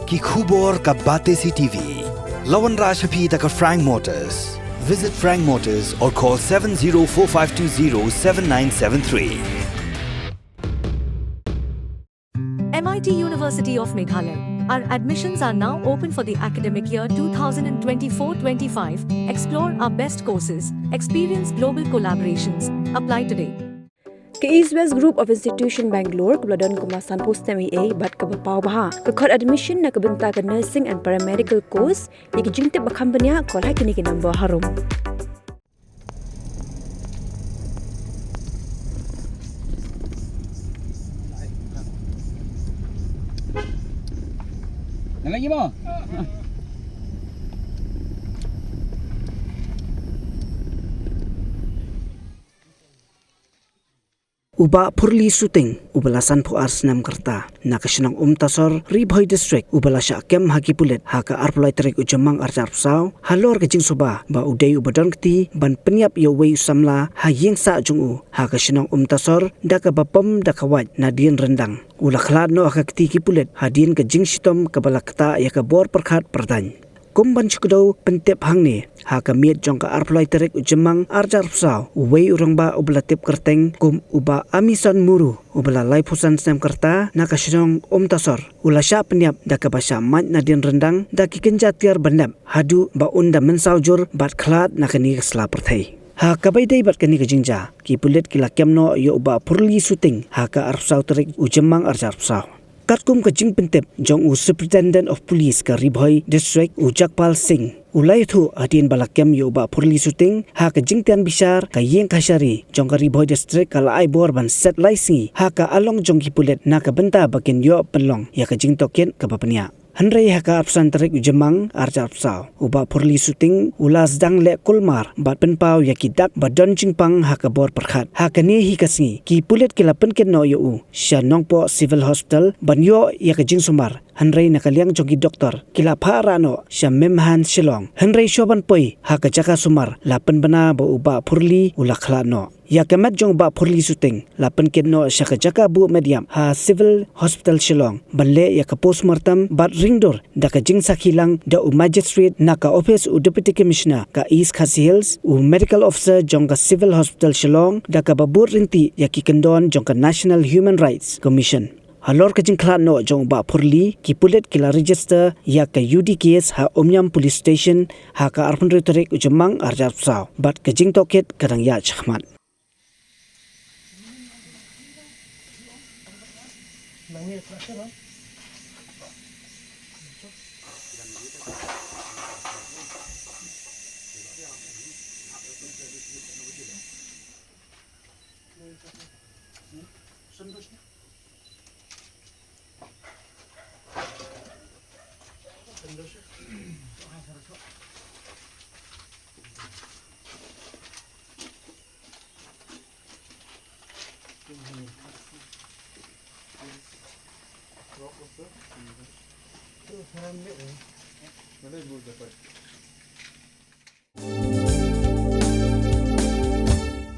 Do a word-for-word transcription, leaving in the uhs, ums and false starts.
Ki khubor ka Batesi T V. La wanrah sha phi da ka Frank Motors. Visit Frank Motors or call seven zero four five two zero seven nine seven three. M I T University of Meghalaya. Our admissions are now open for the academic year two thousand twenty-four twenty-five. Explore our best courses, experience global collaborations. Apply today. Ka East West Group of Institution Bangalore kaba la don kumba sanphew snem eiei bad kaba paw bha ka khot admission na ka bynta ka nursing and paramedical course. Ïa ki jingtip ba kham bniah, call ha kine ki number harum. U Bah Phurli Suting, uba la sanphew ar snem ka rta, na ka shnong Umtasor, Ri Bhoi District, uba la shah kem ha ki pulit ha ka arphew lai tarik u Jymmang arhajar arphew saw, halor ka jingsuba ba u dei uba don kti ban pynïap ïa uwei u samla ha ïing sah jong u ha ka shnong Umtasor da kaba pom da ka wait nadien ryndang, u la khlad noh ha ka kti ki pulit hadien ka jingshitom kaba la ktah ïa ka bor pyrkhat pyrdaiñ. Kum ban shu kdew pyntip hangne, ha ka miet jong ka arphew lai tarik u Jymmang arhajar arphew saw, uwei u rangbah uba la tip kyrteng kum u Bah Amison Muru, uba la laiphew san snem ka rta, na ka shnong Umtasor, u la shah pynïap da kaba shah mait nadien ryndang da ki kynja tiar ba nep, haduh ba un da mynsaw jur bad khlad na kane ka sla pyrthei. Ha kaba ïadei bad kane ka jingjia, ki pulit ki la kem noh ïa u Bah Phurli Suting ha ka arphew saw tarik u Jymmang arhajar arphew saw. Katkum ka jingpyntip jong u Superintendent of Police ka Ri Bhoi District u Jagpal Singh, u la ïathuh hadien ba la kem ïa u Bah Phurli Suting ha ka jingtian bishar, ka ïing kashari jong ka Ri Bhoi District ka la ai bor ban set lai sngi ha ka along jong ki pulit na ka bynta ba kin ïoh pynlong ïa ka jingtohkit kaba bniah. Hynrei ha ka arphew san tarik u Jymmang arhajar arphew saw, u Bah Phurli Suting u la sdang leh kulmar bad pynpaw ïa ki dak ba don jingpang ha ka bor pyrkhat. Ha kane hi ka sngi, ki pulit ki la pynkit noh ïa u sha Nongpoh Civil Hospital ban ïoh ïa ka jingsumar. Hynrei na ka liang jong ki doktor, ki la phah rah noh sha Mymhan Shillong. Hynrei shuwa ban poi ha ka jaka sumar, la pynbna ba u Bah Phurli u la khlad noh. Ïa ka met jong u Bah Phurli Suting la pynkit noh sha ka jaka buh met ïap ha Civil Hospital Shillong ban leh ïa ka postmortem bad ringdur da ka jingsakhi lang da u Magistrate na ka ophis u Deputy Commissioner ka East Khasi Hills, u Medical Officer jong ka Civil Hospital Shillong, da kaba bud ryntih ïa ki kyndon jong ka National Human Rights Commission. Halor ka jingkhlad noh jong u Bah Phurli, ki pulit ki la register ïa ka U D case ha Umiam Police Station ha ka arphew hynriew tarik u Jymmang arhajar arphew saw, bad ka jingtohkit ka dang ïaid shakhmat.